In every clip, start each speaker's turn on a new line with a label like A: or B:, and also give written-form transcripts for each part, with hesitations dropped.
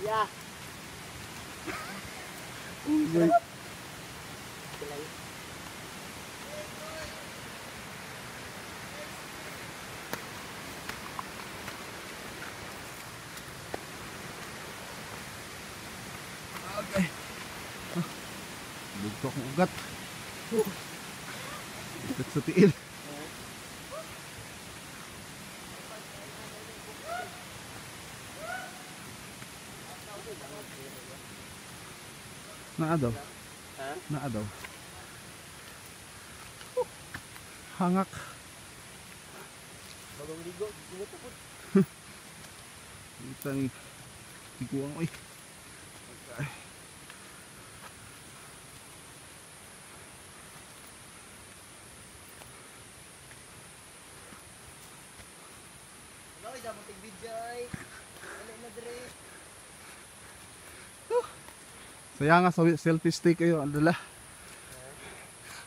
A: Yeah.
B: Wait. Okay. Bugto akong ugat. Ugat sa tiil. Naa daw.
A: Ha?
B: Naa daw. Hangak.
A: Bagong ligo, gusto ko.
B: Ito ni tiguang oy.
A: Ano isa mo tig video ay. Dali na dire.
B: Saya nga sa selfie stick kayo ang dala.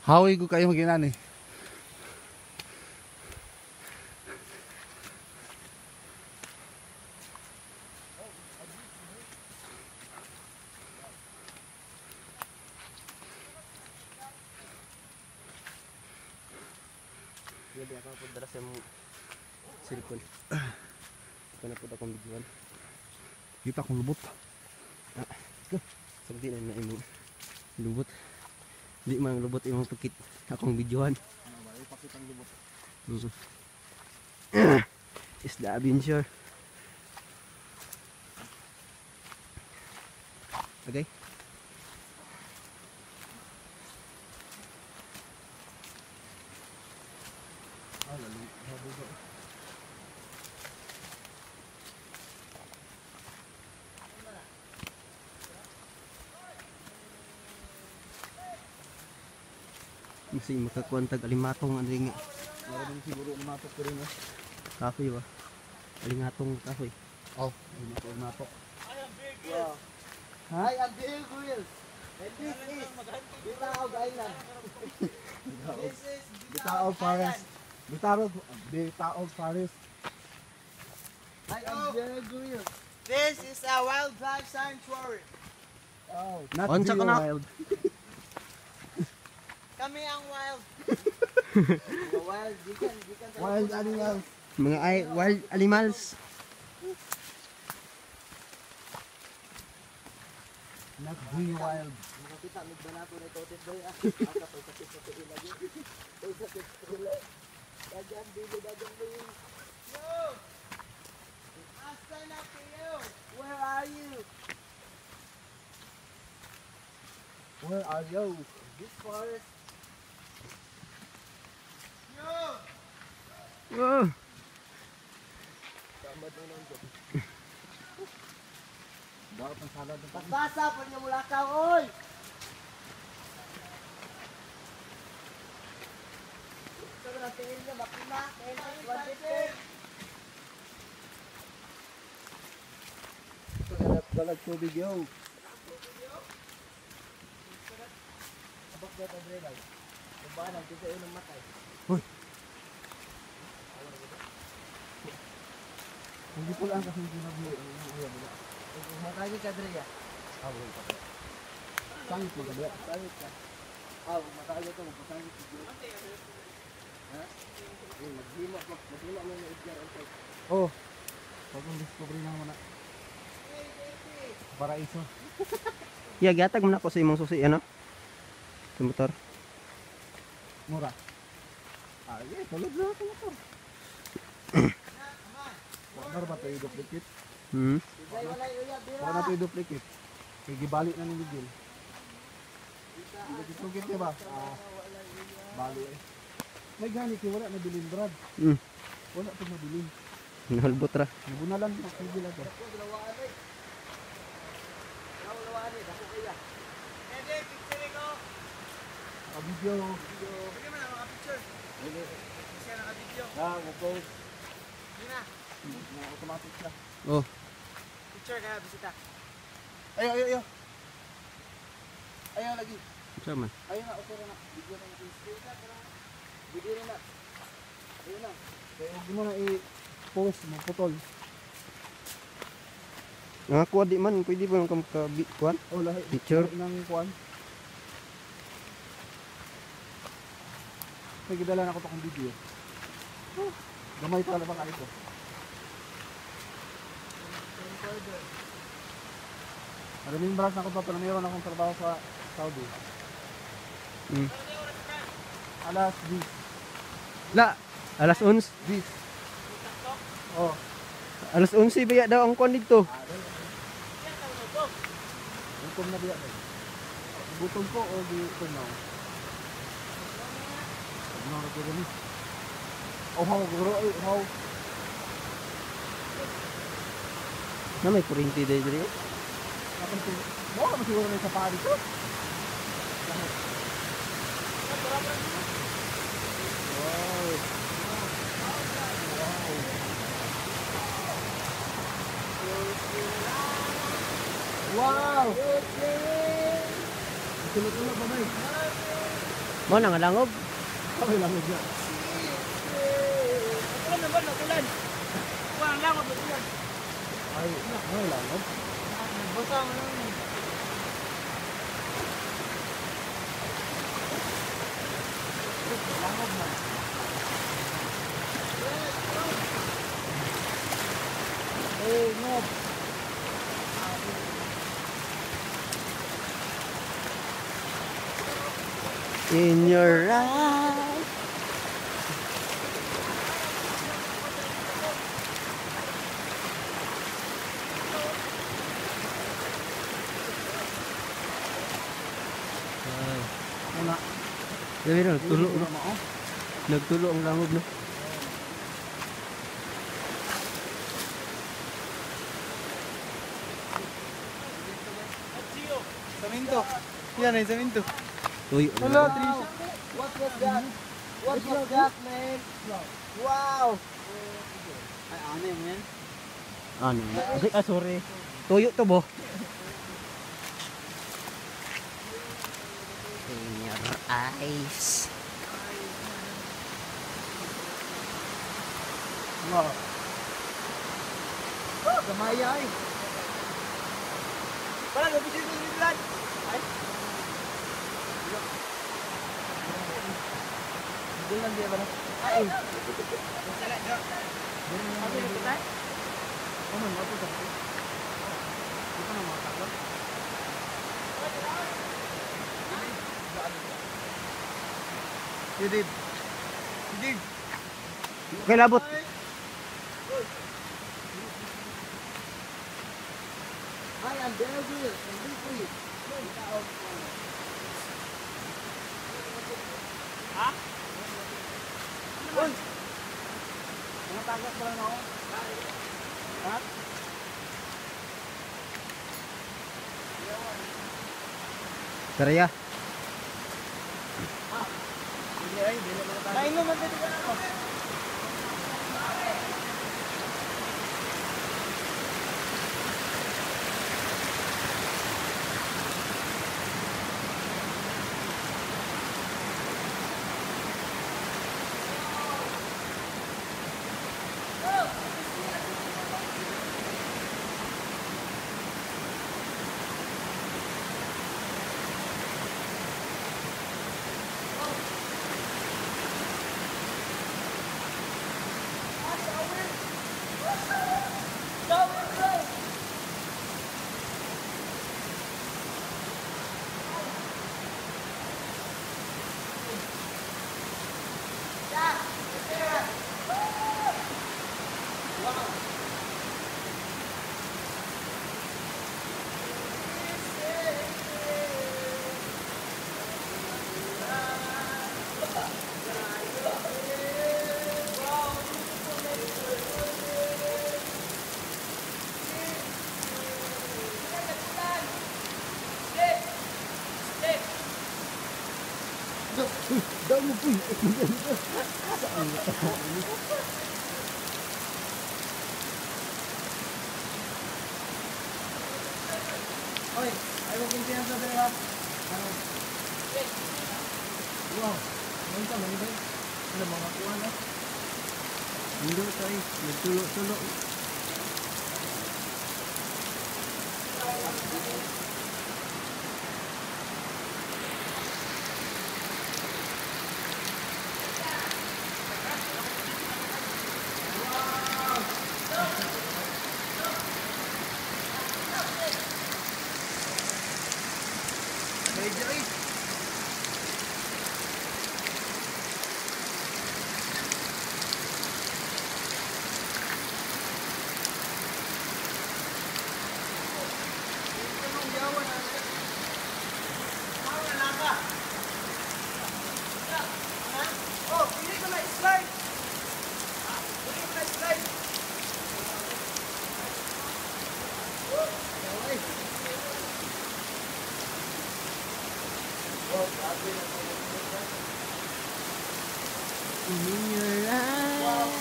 B: Hawi ko kayo maginani.
A: Hindi ako po dala sa imong cellphone. Ito na po akong videoan.
B: Kita kong lubot.
A: Sagdi na na imong lubot. Di man lubot imong pagkit akong videoan.
B: Ano ba? Ipakita ang lubot.
A: Is the adventure. Okay.
B: Ah, lalo. Habuga.
A: Kasi makakuan tag alimatong ano nga.
B: Meron siguro umatok ko rin eh.
A: Kahoy ba? Alingatong kahoy.
B: Oh, umatok.
C: Wow. Hi, I'm Bill Grylls. And this is Bitaog Island. This is
B: Bitaog Forest. Bitaog, Bitaog Forest.
C: Hi, I'm Bill Grylls. This is a wildlife sanctuary.
B: Oh, not
A: Unsa ka na?
B: wild.
C: Kami ang wild. Mga wild, gikan, gikan sa
B: Wild animals.
A: Mga ay wild animals.
B: Not the wild.
C: Makakita, may banato na itotis ba? Aka, pagkakit sa tuila yun. Pagkakit sa tuila. Dagan, dili, dagan mo yun. Yo! Asa na kayo? Where are you?
B: Where are you?
C: This forest. Yo!
A: Oh.
C: Tamad na lang dyan.
B: Dapat ang salad ng
C: Pagbasa, pag namula ka, oy! Ito na tingin niya, makina, 150.
B: Dalag tubig yo.
C: Abak na tayo lang. Kubanan, kita yun ang matay.
A: Hoy.
B: Hindi po lang kasi hindi na buhay.
C: Matay ka, Drea.
B: Ah, buhay pa. Sangit mo gabi.
C: Sangit ka. Ah, matay ka, magpasangit ka. Ha? Maghima, maghima mo yung Edgar ang
B: Oh. Bagong discovery na mo na. Paraiso.
A: Ya, gihatag mo na ako sa imong susi ano? Sa motor.
B: Mura. Ah, yeah, tulog na ako motor. Wala ba tayo duplicate?
A: Hmm.
B: Wala na tayo duplicate. Kay gibali na ni Miguel. Duplicate niya ba? Ah, bali eh. May gani kay wala nabilin Brad. Wala pa mabilin.
A: Nalbot ra.
B: Nabunalan pa Miguel ato. Naka-video. Ah, okay. Na automatic siya.
A: Oh.
C: Picture ka, bisita.
B: Ayo, ayo, ayo. Ayo lagi.
A: Unsa man?
B: Ayo na, okay na. Video na natin.
C: Video na. Ayun na.
B: Kaya huwag mo na i-post mo, putol.
A: Nga kuha di man, pwede ba yung kuan?
B: Oh, lahi.
A: Picture.
B: Lahi ng kuan. May gidala na ako pa kong video. Oh, gamay pa lang kayo ko. Maraming branch na ako pa, pero mayroon akong trabaho sa Saudi. Alas 10.
A: La, alas 11.
B: 10. Oh.
A: Alas 11 ba daw ang kuan dito?
B: Gutom na biya ba? Gutom ko o di tunaw? Tunaw na ko rin. Oh, how guro ay how.
A: Na may kuryente diri.
B: Mo na siguro may sapa dito. Wow. Wow! Tulo-tulo pa ba eh?
A: Mo na nga langob.
B: Kami langob na.
C: Ulan na ba? Nagulan. Walang langob, nagulan.
B: Ay, may langob.
C: Nagbasa mo naman eh.
B: Langob na. Eh, ngob.
A: In your eyes.
B: Wala.
A: Dami na, nagtulo.
B: Wala mao.
A: Nagtulo ang langob, no?
C: Saminto. Yan ay saminto.
A: Tuyo.
C: Wala, Trisha. What was that? What was that, man? Wow! Ay, ano yun, man?
A: Ano? Ay, ah, sorry. Tuyo to, bo. In your eyes.
B: Wow.
C: Gamaya ay. Wala, nabisin ko yung blood. Ay.
B: Hindi lang di ba na?
C: Ay. Ano yung pitay?
B: Oh, man, wapo sa ko. Di pa na mga tagal.
C: Dib. Dib.
A: Okay, labot.
C: Ay, ang devil. Ang free. Ha? Uy!
B: Mga tagak ba lang ako? Ha?
A: Saraya.
C: Kain mo, magdali ka na ako. Oy, ay mo kumpiyansa dere ha. Ano?
B: Wow. Ngayon ka, manibay. Ano mga kuha na?
A: Hindi tayo. Nagtulo-tulo. In your eyes.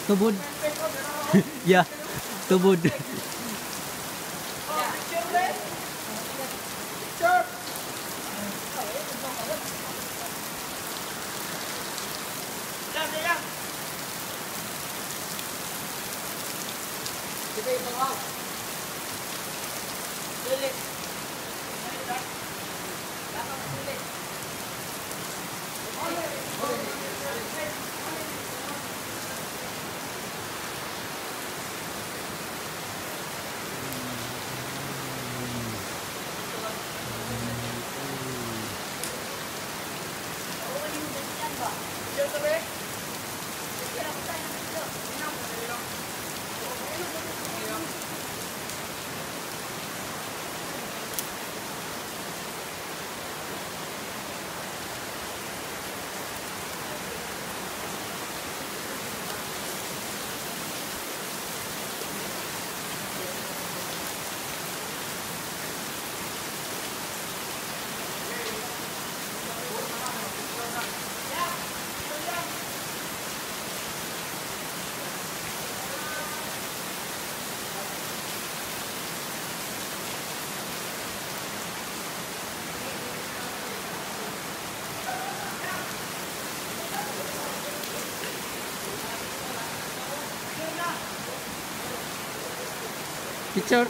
A: Tubod. Yeah, tubod. Picture.